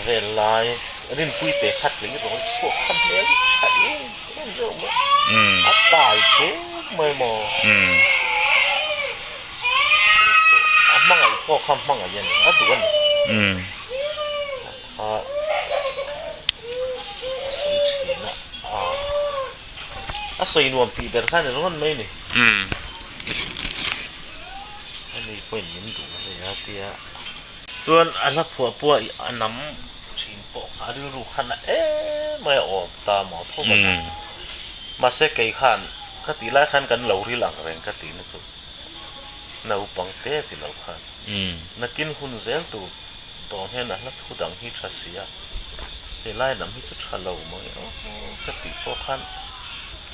vel lai rinpui te kha tui rawn chhuak kha hmel tha em em reuh mai a tai hle mai maw chu chu a hmangaih pawh kha hmangaih a ni a duh a ni a sawi thin a a sawi nuam tih ber kha a ni ringawt mai a ni ani pawhin min duh a nia tia. Chuan a hla phuah pawh a nam thin pawh kha a rilru khan a em mai a awm ta maw tho vang a. Mahse kei khan ka tih lai khan kan lo ril ang reng ka tih na chu naupang te ti lo khan nakin hun zel tur dawn hian a hla thu dang hi tha si a, helai lam hi chu tha lo mai aw ka tih pawh khan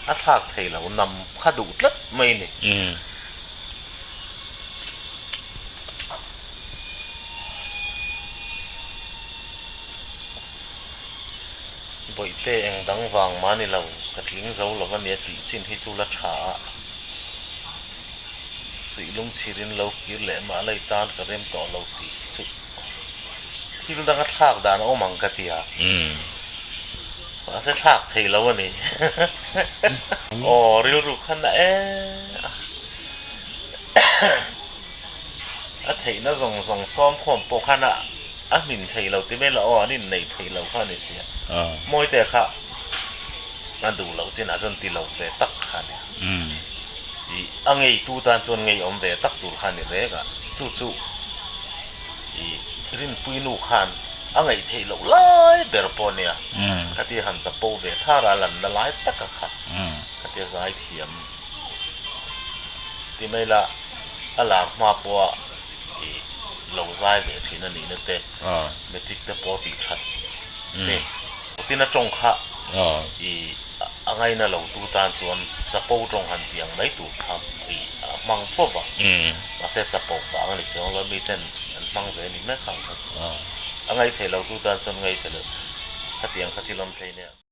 a thlak thei lo nam kha duh tlat mai a ni. Bawihte eng dang vang mah ni lo, ka tling zo lo a nia tih chin hi chu la tha a. Suih lungchhirin lo kir leh mah lei tan ka rem tawh lo tih hi chu thil danga thlak dan a awm ang ka ti a. Mahse thlak thei lo a ni. Aw rilru kha na em a. A theihna zawng zawng sawm khawm pawh khan a a hmin thei lo ti mai la aw an inneih theih lo kha a ni sia. Mawite kha a duh loh chinah chuan ti lo ve tak kha a nia. Ih a ngeitu tan chuan ngeiawm ve tak tur kha a ni reng a, chu chu ih Rinpui nu khan a ngaih theih loh lai ber pawh a nia. Khatia han chapo ve thar a lanna lai taka kha khatia zai thiam. Ti mai la, a lar hma pawha i lo zai ve thin a nihna te, matric te pawh tih that te, tin a tawng kha i a ngaina lo tu tan chuan chapo tawng han tih ang mai tur kha i a hmang fo va, mahse chapo vang a ni chuang lo, mi ten an hmang ve a ni mek ang kha chu a ngaithei lo tu tan chuan ngaithei lo, khatiang kha thil awm thei nia.